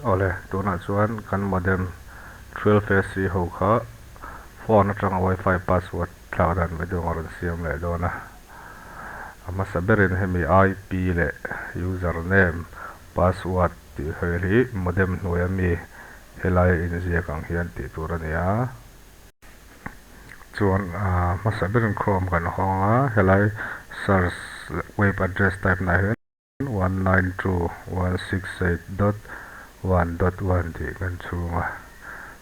Awle, tunah chuan kan modem 12AC ho kha phone atanga wifi password thlak dan video a rawn siam leh dawn a. A hmasa berin hemi IP leh username, password tih vel hi modem hnuaia mi helaia inziak ang hian tih tur a ni a. Chuan hmasa berin Chrome kan hawng a, helai search web address type na hian 192.168.1.1 tih kan chhung a.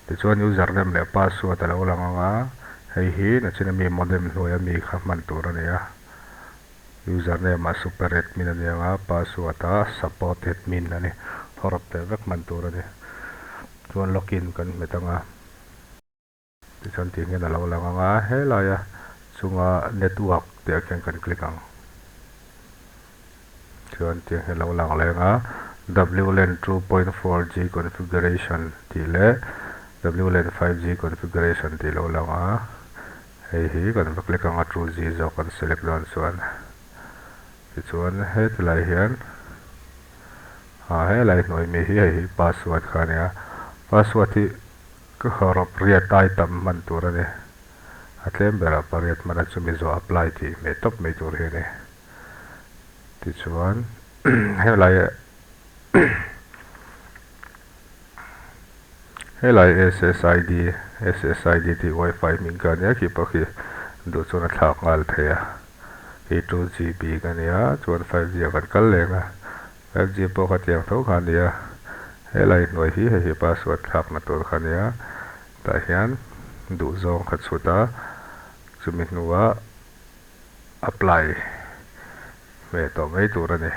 Tichuan username leh password a lo lang ang a, hei hi nachin ami modem hnuaia mi kha hman tur a ni a. Username ah super admin a ni ang a, password ah support admin a ni. Hawrawp tel vek hman tur a ni. Chuan login kan hmet ang a. Tichuan tih hian a lo lang ang a, helaia chunga network tih ah khian kan click ang. Chuan tiang hian a lo lang leng a, WLAN 2.4G configuration tih leh WLAN 5G configuration tih a lo lang a, hei hi kan va click ang a 2G zawk kan select dawn chuan. Tichuan heti lai hian ah helai hnuai mi hi hei hi password kha a nia, password hi Ka hawrawp riat ai tam hman tur a ni. A tlem berah pariat hman a chumi zawh apply tih hmeh tawp mai tur hi a ni. Tichuan helai helai SSID SSID tih wifi hming ka nia khi pawh khi duh chuan a thlak nghal thei a. Hei 2GB ka nia chuan 5G ah kan kal leng a. 5G pawh kha tiang tho kha a nia, helai hnuai hi hei hi password thlakna tur kha a nia, tah hian duh zawng kha chhut a, chumi hnuah apply hmeh tawh mai tur a ni.